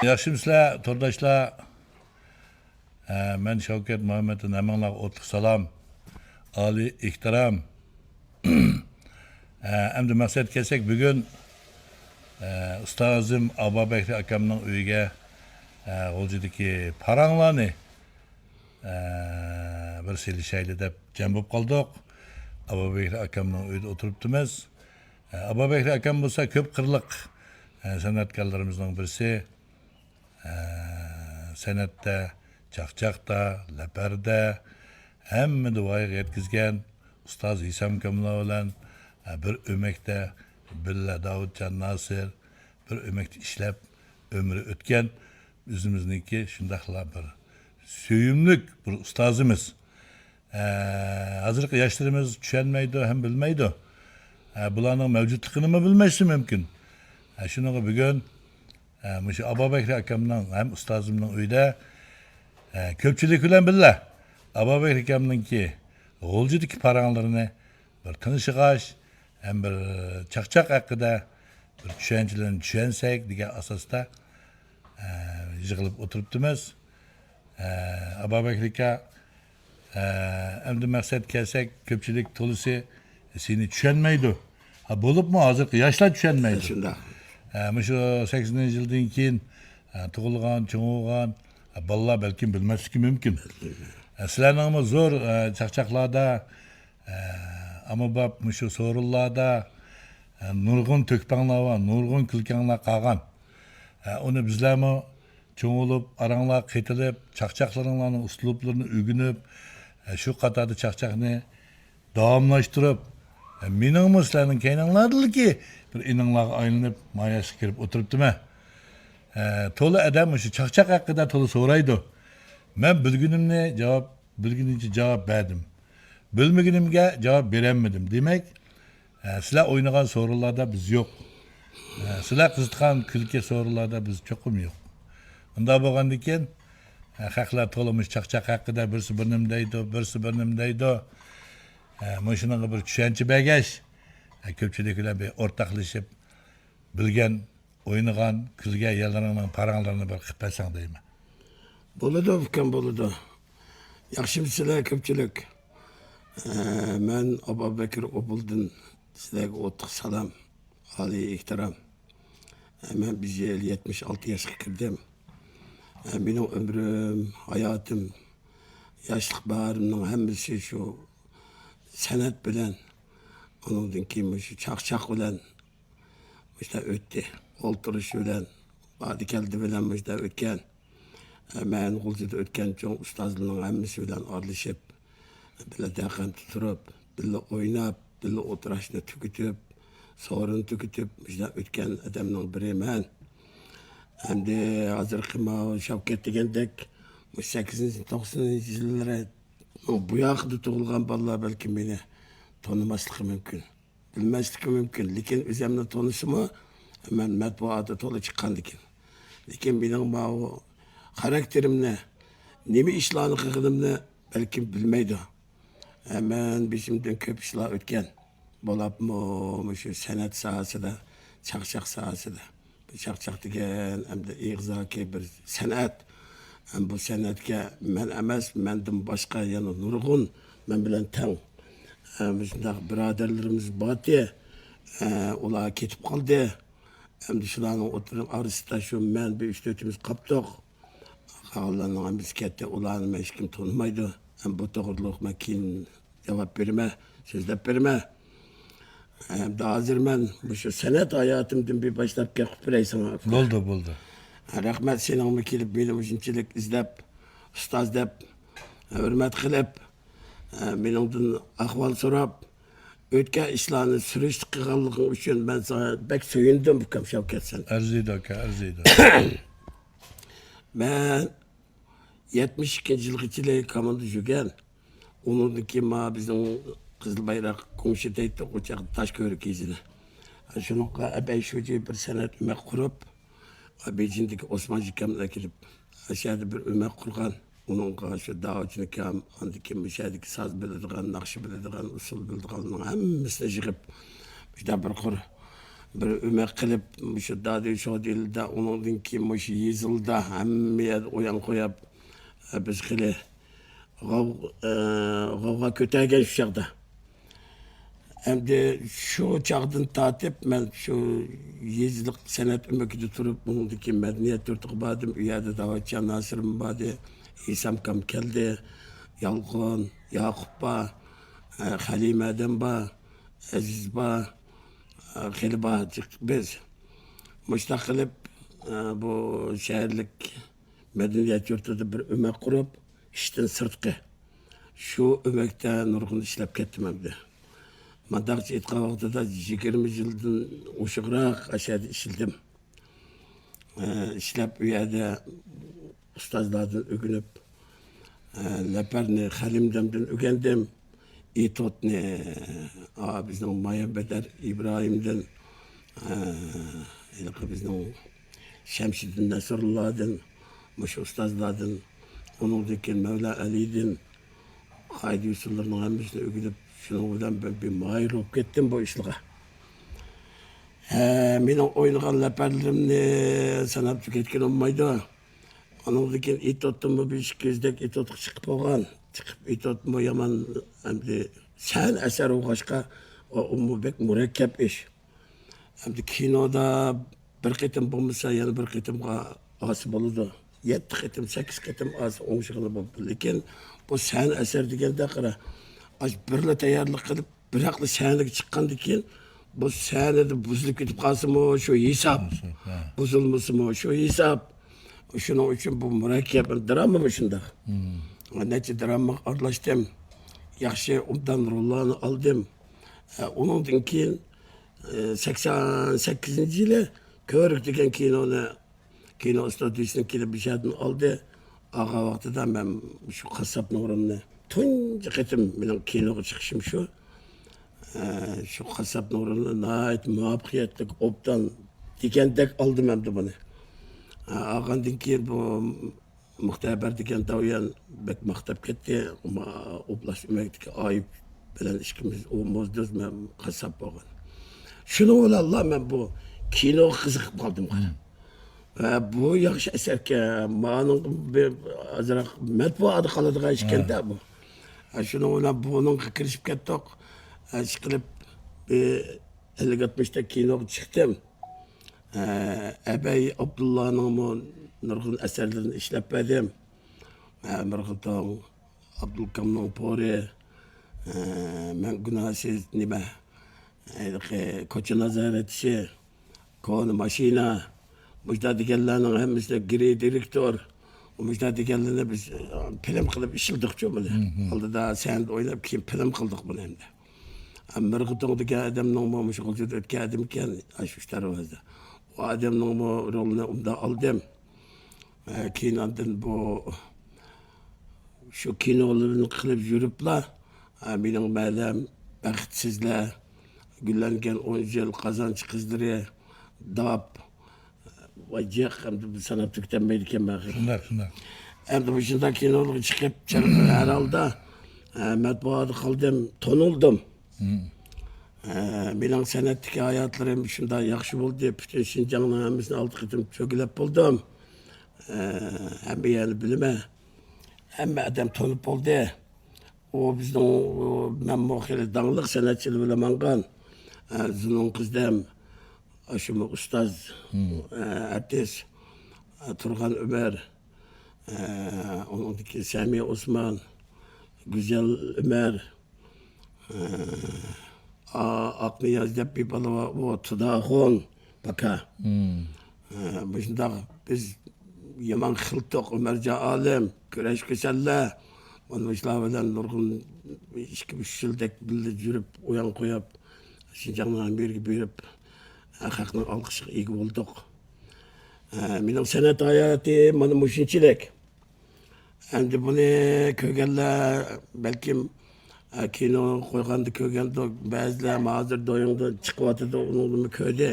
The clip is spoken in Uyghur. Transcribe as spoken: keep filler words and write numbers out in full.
ياخشىمۇسىلەر، تورداشلار؟ ئە، مەن شەۋكەت مۇھەممەتتىن ھەممىڭلارغا ئوتلۇق سالام، ئالىي ئېھتىرام. ئە، ئەمدى مەقسەتكە كەلسەك، بۈگۈن، ئە، ئۇستازىم ئابابەكرى ئاكامنىڭ ئۆيىگە، ئە، غۇلجىدىكى پاراڭلارنى، ئە، بىر سېلىشايلى دەپ جەم بولۇپ قالدۇق. ئابابەكرى ئاكامنىڭ ئۆيىدە ئولتۇرۇپتىمىز. ئە، ئابابەكرى ئاكام بولسا كۆپ قىرلىق، ئە، سەنئەتكارلىرىمىزنىڭ بىرسى. ئە، سەنئەتتە، چاقچاقتا، لەپەردە ھەممىنى ۋايىغا يەتكۈزگەن ئۇستاز ھېسامكاملار بىلەن، ئە، بىر ئۆمەكتە بىللە داۋۇتجان ناسىر بىر ئۆمەكتە ئىشلەپ ئۆمرى ئۆتكەن ئۆزىمىزنىڭكى شۇنداقلا بىر سۆيۈملۈك بىر ئۇستازىمىز. ئە، ھازىرقى ياشلىرىمىز چۈشەنمەيدۇ ھەم بىلمەيدۇ. ئە، بۇلارنىڭ مەۋجۇتلۇقىنىمۇ بىلمەيسىز مۇمكىن. ئە، شۇنىڭغا بۈگۈن، ئە، مۇشۇ ئابابەكرى ئاكامنىڭ ھەم ئۇستازىمنىڭ ئۆيىدە، ئە، كۆپچىلىك بىلەن بىللە ئابابەكرى ئاكامنىڭكى غۇلجىدىكى پاراڭلىرىنى بىر تىڭشىغاچ، ھەم بىر چاقچاق ھەققىدە بىر چۈشەنچىلەرنى چۈشەنسەك دېگەن ئاساستا، ئە، يىغىلىپ ئولتۇرۇپتىمىز. ئە، ئابابەكرى ئاكا، ئە، ئەمدى مەقسەتكە كەلسەك، كۆپچىلىك تولىسى سېنى چۈشەنمەيدۇ. ھا، بولۇپمۇ ھازىرقى ياشلار چۈشەنمەيدۇ. شۇنداق. ئە، مۇشۇ سەكسىنىنچى يىلدىن كېيىن، ئە، تۇغۇلغان، چوڭ بولغان، ئە، بالىلار بەلكىم بىلمەسلىكى مۇمكىن. ئە، سىلەرنىڭمۇ زور، ئە، چاقچاقلاردا، ئە، ئاممىباب مۇشۇ سورۇنلاردا، ئە، نۇرغۇن تۆھپەڭلار بار، نۇرغۇن كۈلكەڭلار قالغان. ئە، ئۇنى بىزلەرمۇ چوڭ بولۇپ، ئاراڭلارغا قېتىلىپ، چاقچاقلىرىڭلارنىڭ ئۇسلۇبلىرىنى ئۆگىنىپ، ئە، شۇ قاتاردا چاقچاقنى داۋاملاشتۇرۇپ، ئە، مېنىڭمۇ سىلەرنىڭ كەينىڭلاردىنلا بىر ئىنىڭلارغا ئايلىنىپ، ماياشقا كىرىپ ئولتۇرۇپتىمەن. ئە، تولا ئادەم مۇشۇ چاقچاق ھەققىدە تولا سورايدۇ. مەن بىلگىنىمنى جاۋاب، بىلگىنىمچە جاۋاب بەردىم. بىلمىگىنىمگە جاۋاب بېرەلمىدىم. دېمەك، ئە، سىلەر ئوينىغان سورۇنلاردا بىز يوق. ئە، سىلەر قىزىتقان كۈلكە سورۇنلاردا بىز چوقۇم يوق. ئۇنداق بولغاندىكىن، ئە، خەقلەر تولىمۇش چاقچاق ھەققىدە بىرسى بىر نېمە دەيدۇ، بىرسى بىر نېمە دەيدۇ. ئە، مۇشۇنىڭغا بىر چۈشەنچە بەرگەچ، ئە، كۆپچىلىك بىلەن بىر ئورتاقلىشىپ، بىلگەن ئوينىغان، كۈلگەن يەرلىرىڭنىڭ پاراڭلىرىنى بىر قىلىپ بەرسەڭ دەيمەن. بولىدۇ، ئۇكام، بولىدۇ. ياخشىمۇسىلەر، كۆپچىلىك؟ ئە، مەن ئابابەكرى ئوبۇلدىن سىلەرگە ئوتلۇق سالام، ئالىي ئېھتىرام. ئە، مەن بىر يىل يەتمىش ئالتە ياشقا كىردىم. ئە، مېنىڭ ئۆمرۈم، ھاياتىم، ياشلىق باھارىمنىڭ ھەممىسى شۇ سەنئەت بىلەن، ئۇنىڭدىن كېيىن مۇشۇ چاقچاق بىلەن مۇشۇنداق ئۆتتى. ئولتۇرۇش بىلەن، باردى كەلدى بىلەن مۇشۇنداق ئۆتكەن. مەن غۇلجىدا ئۆتكەن چوڭ ئۇستازلارنىڭ ھەممىسى بىلەن ئارىلىشىپ، بىللە دەقەندە تۇرۇپ، بىللە ئويناپ، بىللە ئولتۇراشنى تۈگىتىپ، سورۇن تۈگىتىپ، مۇشۇنداق ئۆتكەن ئادەمنىڭ بىرى مەن. ئەمدى ھازىرقى ماۋۇ شەۋكەت دېگەندەك، مۇشۇ سەككىزىنچى، توقسىنىنچى يىللىرى بۇ ياقىدا تۇغۇلغان بالىلار بەلكىم مېنى تونۇماسلىقى مۇمكىن. بىلمەسلىكى مۇمكىن، لېكىن ئۆزۈمنى تونۇسىمۇ، مەن مەتبۇئاتتا تولا چىققاندىكىن. لېكىن مېنىڭ ماۋۇ خاراكتېرىمنى، نېمە ئىشلارنى قىلغىنىمنى بەلكىم بىلمەيدۇ. مەن بېشىمدىن كۆپ ئىشلار ئۆتكەن. بولۇپمۇ مۇشۇ سەنئەت ساھەسىدە، چاقچاق ساھەسىدە. بۇ چاقچاق دېگەن ئەمدى ئېغىزدىكى بىر سەنئەت. ھەم بۇ سەنئەتكە مەن ئەمەس، مەندىن باشقا يەنە نۇرغۇن مەن بىلەن تەڭ، ئە، مۇشۇنداق بۇرادەرلىرىمىز بارتى. ئە، ئۇلار كېتىپ قالدى. ئەمدى شۇلارنىڭ ئوتتۇرا ئارىسىدا شۇ مەن بىر ئۈچ تۆتىمىز قاپتۇق. قالغانلارنىڭ ھەممىسى كەتتى. ئۇلارنى مەن ھېچكىم تونۇمايدۇ. ھەم بۇ توغرۇلۇق مەن كېيىن جاۋاب بېرىمەن، سۆزلەپ بېرىمەن. ئەمدى ھازىر مەن مۇشۇ سەنئەت ھاياتىمدىن بىر باشلاپ گەپ قىلىپ بېرەي ساڭا، ئۇكا. بولدى، بولدى. رەھمەت سېنىڭمۇ كېلىپ مېنى مۇشۇنچىلىك ئىزدەپ، ئۇستاز دەپ ھۆرمەت قىلىپ، مېنىڭدىن ئەھۋال سوراپ، ئۆتكەن ئىشلارنى سۈرۈشتە قىلغانلىقىڭ ئۈچۈن مەن ساڭا بەك سۆيۈندۈم، ئۇكام شەۋكەت سەن. ئەرزىيدۇ، ئاكا، ئەرزىيدۇ. مەن يەتمىش ئىككىنچى يىلغىچىلىك كاماندا يۈرگەن. ئۇنىڭدىن كېيىن مانا بىزنىڭ قىزىل بايراق كۇڭشى دەيتتۇق، ئۇ چاغدا تاشكۆۋرۈك يېزىلى. شۇنىڭغا ئەبەي شۇجى بىر سەنئەت ئۆمەك قۇرۇپ، بېيجىڭدىكى ئوسمان ئاكامنى ئەكېلىپ، ئاشۇ يەردە بىر ئۆمەك قۇرغان. ئۇنىڭغا شۇ داۋۇتجان ئاكام، ئاندىن كېيىن مۇشۇ يەردىكى ساز بىلىدىغان، ناخشا بىلىدىغان، ئۇسسۇل بىلىدىغاننىڭ ھەممىسىنى يىغىپ، شۇنداق بىر قۇر بىر ئۆمەك قىلىپ، مۇشۇ دادۈي شودىلىدا، ئۇنىڭدىن كېيىن مۇشۇ يېزىلدا ھەممە يەردە ئويۇن قويۇپ، بىز خېلى غەۋ-، ئە، غەۋغا كۆتەرگەن شۇ چاغدا. ئەمدى شۇ چاغدىن تارتىپ مەن شۇ يېزىلىق سەنئەت ئۆمىكىدە تۇرۇپ، ئۇنىڭدىن كېيىن مەدەنىيەت يۇرتىغا باردىم. ئۇ يەردە داۋۇتجان ناسىرمۇ باردى، ئىسامكام كەلدى، يالقۇن، ياقۇپ بار، ئە، خەلىمە ئادەم بار، ئەزىز بار، ئە، خېلى بار جىق بىز. مۇشۇنداق قىلىپ، ئە، بۇ شەھەرلىك مەدەنىيەت يۇرتىدا بىر ئۆمەك قۇرۇپ، ئىشتىن سىرتقى شۇ ئۆمەكتە نۇرغۇن ئىشلەپ كەتتىم ئەمدى. مانداقچە ئېيتقان ۋاقتىدا يىگىرمە يىلدىن ئوشۇقراق ئاشۇ يەردە ئىشلىدىم. ئە، ئىشلەپ ئۇ يەردە ئۇستازلاردىن ئۆگىنىپ، ئە، لەپەرنى خەلىمدەمدىن ئۆگەندىم. ئېتوتنى، ئا، بىزنىڭ مايان بەدەر ئىبراھىمدىن، ئە، ھېلىقى بىزنىڭ شەمشىدىن نەسرۇللادىن، مۇشۇ ئۇستازلاردىن، ئۇنىڭدىن كېيىن مەۋلا ئەلىدىن، قائىدە يۈسۈنلىرىنىڭ ھەممىسىنى ئۆگىنىپ، شۇنىڭ بىلەن بىر، بىر ماھىر بولۇپ كەتتىم بۇ ئىشلارغا. ھە، مېنىڭ ئوينىغان لەپەرلىرىمنى ساناپ تۈگەتكىلى بولمايدۇ. ئۇنىڭدىن كېيىن ئېتوتتىنمۇ بىر ئىككى يۈزدەك ئېتوتقا چىقىپ بولغان. چىقىپ ئېتوتمۇ يامان، ئەمدى سەھنە ئەسەر بولغاچقا، ئۇمۇ بەك مۇرەككەپ ئىش. ئەمدى كىنودا بىر قېتىم بولمىسا، يەنە بىر قېتىمغا ئالسا بولىدۇ. يەتتە قېتىم، سەككىز قېتىم ئالسا ئوڭشىغىلى بولىدۇ. لېكىن بۇ سەھنە ئەسەر دېگەندە قارا، ئاش بىرلا تەييارلىق قىلىپ، بىراقلا سەھنىگە چىققاندىن كېيىن، بۇ سەھنىدە بۇزۇلۇپ كېتىپ قالسىمۇ شۇ ھېساب، ھە. بۇزۇلمىسىمۇ شۇ ھېساب. شۇنىڭ ئۈچۈن بۇ مۇرەككەپ دىراما بۇ شۇنداق. مم. نەچچە دىرامىغا ئارىلاشتىم. ياخشى، ئوبدان روللارنى ئالدىم. ئە، ئۇنىڭدىن كېيىن، ئە، سەكسەن سەككىزىنچى يىلى كۆۋرۈك دېگەن كىنونى، كىنو ئىستۇدىيىسىنىڭ كېلىپ بىر يەردىن ئالدى. ئالغان ۋاقتىدا مەن شۇ قاسساپنىڭ رولىنى تۇنجى قېتىم مېنىڭ كىنوغا چىقىشىم شۇ. ئە، شۇ قاسساپنىڭ رولىنى ناھايىتى مۇۋەپپەقىيەتلىك، ئوبدان دېگەندەك ئالدىم ئەمدى بۇنى. ئە، ئالغاندىن كېيىن بۇ مۇختەبەر دېگەن داۋيان بەك ماختاپ كەتتى. ما-، ئوبلاست ئۆمەكتىكى ئايۇپ بىلەن ئىككىمىز، ئۇ موزدۇز، مەن قاسساپ بولغان. شۇنىڭ بىلەنلا مەن بۇ كىنوغا قىزىقىپ قالدىم. مم. ھە، بۇ ياخشى ئەسەركەن، مانىڭ بىر ئازراق مەتبۇئاتتا قالىدىغان ئىشكەن-دە بۇ. ھە، شۇنىڭ بىلەن بۇنىڭغا كىرىشىپ كەتتۇق. ھە، ئىشقىلىپ، بىر ئەللىك ئاتمىشتا كىنوغا چىقتىم. ھە، ئەبەي ئابدۇللانىڭمۇ نۇرغۇن ئەسەرلىرىنى ئىشلەپ بەردىم. ھە، مىرغىتوڭ، ئابدۇلكامنىڭ پورى، ئە، مەن گۇناھسىز نېمە، ھېلىقى كوچا نازارەتچىسى، كونا ماشىنا، مۇشۇنداق دېگەنلەرنىڭ ھەممىسىنى، گىرى دىرېكتور، مۇشۇنداق دېگەنلەرنى بىز، ئە، فىلىم قىلىپ ئىشلىدۇقچۇ بۇنى. مم، مم. ئالدىدا سەھنىدە ئويناپ، كېيىن فىلىم قىلدۇق بۇنى ئەمدى. ئە، مىرغىتوڭ دېگەن ئادەمنىڭمۇ مۇشۇ غۇلجىدا ئۆتكەن ئادەمكەن، ئاشۇ ئۈچ دەرۋازىدا. ئۇ ئادەمنىڭمۇ رولىنى ئۇندا ئالدىم. ئە، كېيىن ئاندىن بۇ، شۇ كىنولىرىنى قىلىپ يۈرۈپلا، ئە، مېنىڭ مەلەم، بەختسىزلەر، گۈللەنگەن ئون يىل، قازانچى قىزلىرى، داپ، ۋاي جىق، ئەمدى بىر ساناپ تۈگىتەلمەيدىكەنمەن. شۇنداق، شۇنداق. ئەمدى مۇشۇنداق كىنولارغا چىقىپ، چىقىپ ھەر ھالدا، ئە، مەتبۇئاتتا قالدىم، تونۇلدۇم. مم. ئە، مېنىڭ سەنئەتتىكى ھاياتلىرىم شۇنداق ياخشى بولدى، پۈتۈن شىنجاڭنىڭ ھەممىسىنى ئالدى قېتىم چۆگىلەپ بولدۇم. ئە، ھەممە يەرنى بىلىمەن. ھەممە ئادەم تونۇپ بولدى. ئۇ بىزنىڭ، ئۇ، مەنمۇ خېلى داڭلىق سەنئەتچىلەر بىلەن ماڭغان، ئە، زۇنۇن قىزدەم، ئاشۇمۇ ئۇستاز، مم. ئە، ئارتىس، ئە، تۇرغان ئۆمەر، ئە، ئۇنىڭدىن كېيىن سەمىيە ئوسمان، گۈزەل ئۆمەر، ئە، ئا-، ئاقنىياز دەپ بىر بالا بار، ئۇ تۇداخۇن. پاكا. مم. ئە، مۇشۇنداق بىز يامان خىلتوق، ئۆمەرجان ئالىم، كۈرەش كېسەللەر. مانا مۇشۇلار بىلەن نۇرغۇن ئىككى، ئۈچ يىلدەك بىللە يۈرۈپ، ئويۇن قويۇپ، شىنجاڭنىڭ ھەممە يېرىگە بېرىپ، ئە، خەقنىڭ ئالقىشىغا ئىگە بولدۇق. ئە، مېنىڭ سەنئەت ھاياتىم مانا مۇشۇنچىلىك. ئەمدى بۇنى كۆرگەنلەر بەلكىم، ئە، كىنو قويغاندا كۆرگەندۇ، بەزىلەر ھازىر دويۇڭدا چىقىۋاتىدۇ، ئۇنىڭدىمۇ كۆردى.